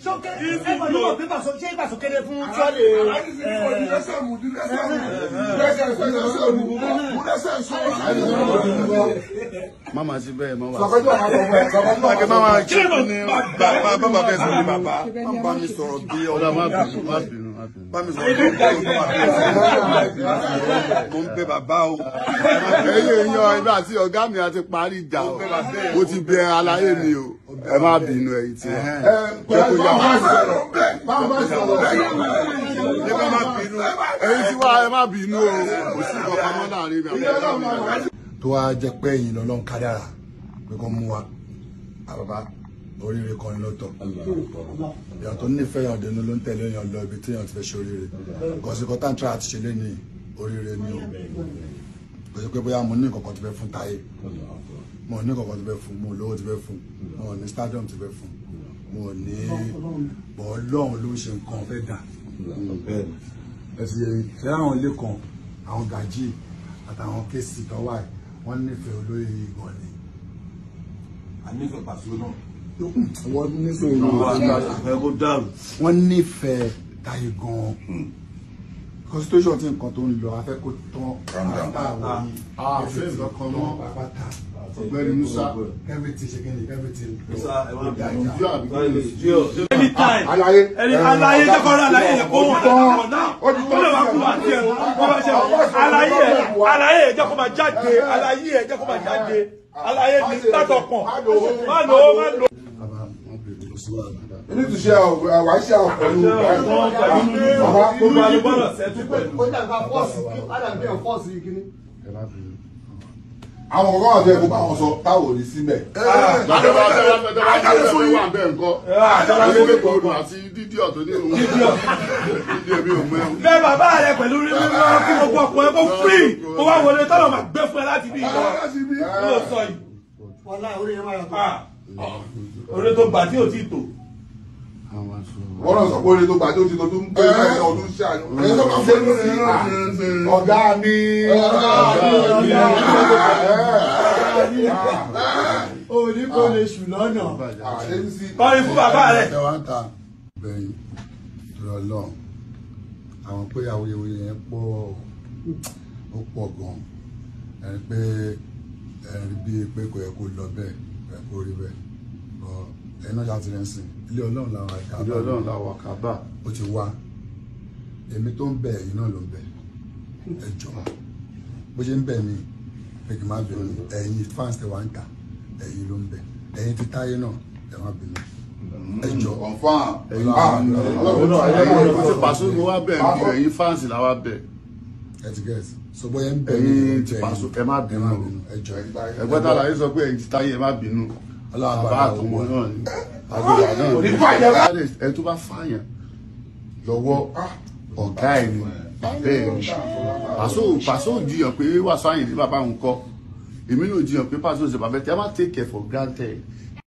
Sókè ẹ mọ̀ nígbà pé Pàṣọ ṣé Pàṣọ kéré fún tíọ́lẹ̀. Mama sí bẹ́ẹ̀ mọ́ wá. Bàbá kí ni bàbá bàbá fẹ́ sọ ní bàbá? Má bá mi sọ̀rọ̀ bí ọ̀la má bínú má bínú má bínú. Bá mi sọ̀rọ̀ bí ọ̀la má bínú. Mo ń bẹ bàbá o. Ẹyẹ èèyàn ibà àti ọ̀gá mi àti parí ìjà o. Mo ti bẹ aláyé mi o. Ẹ má bínú ẹ̀yin tí wọ́n. Jẹ́ kó yá wá. Ẹ̀yin tí wá ẹ má bínú o. Kò sí nǹkan pamọ́ láàrin mi àti ọ̀gá mi. Tó wá jẹ́ pé ẹ̀yin lọ́lọ́run kádàrá pé kó mú wa àbàbà oríire kan ní lọ́tọ̀. Èèyàn tó nífẹ̀ẹ́ yàn dénú ló ń tẹ̀lé èèyàn lọ ibi tí èèyàn ti fẹ́ ṣe oríire. Kọ̀sìkọ́ tá ń tra àti ṣe lé ní oríire ni o. Kò sí pé bóyá mo ní nǹkan kan ti fẹ́ fún Táyé, mo ní nǹkan kan ti fẹ́ fún, mo lówó ti fẹ́ fún, mo ní stadium ti fẹ́ fún, mo ní bọ́ Ọlọ́run ló ń ṣe nǹkan fẹ́ dà. Ẹ ti yẹ ṣé àwọn ilé kan, àwọn gàjí àtàwọn kéésì tó wà wọ́n nífẹ̀ẹ́ olóyè gan ni. A nífẹ̀ẹ́ Pàṣọ náà. Wọ́n nífẹ̀ẹ́ wọ́n nífẹ̀ẹ́ Táyé gan. Constitution ti nǹkan tó ń lọ afẹ́ kó tán àtàwọn àfẹ́ ìlọ́kan mọ́ pátá. Ọ̀gbẹ́ni Musa. Everything ṣe kí ni everything. Anytime. Alaye jẹ́ kọ́ alaye yẹ kó wọ́n náà ó lè wá kú àti ẹ̀ kó bá ṣe alaye ẹ̀ alaye ẹ̀ jẹ́ kó máa jáde alaye ẹ̀ jẹ́ kó máa jáde alaye ní látọkàn má lò ó má lò ó. Inú ti ṣe àwa ṣe àwọn pẹ̀lú bàbá gbogbo alùpùpù ṣẹ́tù pẹ̀lú. Ó dàgbà fọ́ọ̀sì kí ó dàgbà fọ́ọ̀sì kíní. Àwọn kọ̀ọ̀kan àti ẹ̀kọ́ bá wọn sọ táwọn ò ní síbẹ̀. Bẹ́ẹ̀ bàbá rẹ pẹ̀lú rí mímọ́ kí gbogbo ọkùnrin kó fírì kó wá wọlé tọ́lọ̀ máa gbé fún ẹ láti bí ìjọ. Ló sọ yìí. Wàhálà orí yẹn máa yàtọ̀. Orí tó gbà tí ò tí tò. Wọ́n náà sọ pé orí tó gbà tí ó ti tó tún pé ẹ̀ ọdún ṣe àná. Ọ̀gá mi. Òní kò lè ṣù lọ́nà. Kọrin fún bàbá rẹ̀. Ẹ wá ń ta bẹ̀yìn torí Ọlọ́run. Àwọn pé awuyewuye yẹn pọ̀ ó pọ̀ gan-an. Ẹni pé ẹni bíi pé kò yẹ kó lọ bẹ́ẹ̀ kò yẹ kó rí bẹ́ẹ̀. Ẹ̀yin náà ṣáà ti rẹ̀ ń sìn. Ilé Ọlọ́run làwọn àkàbà. Ilé Ọlọ́run làwọn àkàbà. Ó ti wá. Èmi tó ń bẹ̀ ẹ̀yin náà ló ń bẹ̀. Ẹ jọ̀ọ́. Bó ṣe ń bẹ̀ mí pé kí n má bínú. Ẹ̀yin fans tẹ wá ń tà. Ẹ̀yin ló ń bẹ̀. Ẹ̀yin ti Táyé náà ẹ má bínú. Ẹ jọ̀ọ́. Confirm. Ẹ̀yin ti Pàṣọ mo wá bẹ̀ bí ẹ̀yin fans làwa bẹ̀. Ẹ ti gẹ̀ẹ́sì. So bóyá ń bẹ̀ mí Ẹ̀yin ti Pàṣọ ẹ má bínú. Ẹ jọ̀ọ́. Ẹgbẹ́ tá láyé sọ pé ẹ̀yin ti Táyé ẹ má bínú. Bàbá àtọmọ náà ni. Àgbèrè náà ni. Ẹni tó bá fààyàn lọ́wọ́ ọ̀gá ẹ̀ ni bàbá ẹ̀ ni. Pàṣọ ò jiyàn pé Wàsíù Àyìndé bàbá òun kọ́. Èmi náà jiyàn pé Pàṣọ ṣe bàbá ẹ̀ tí a máa take care for granted.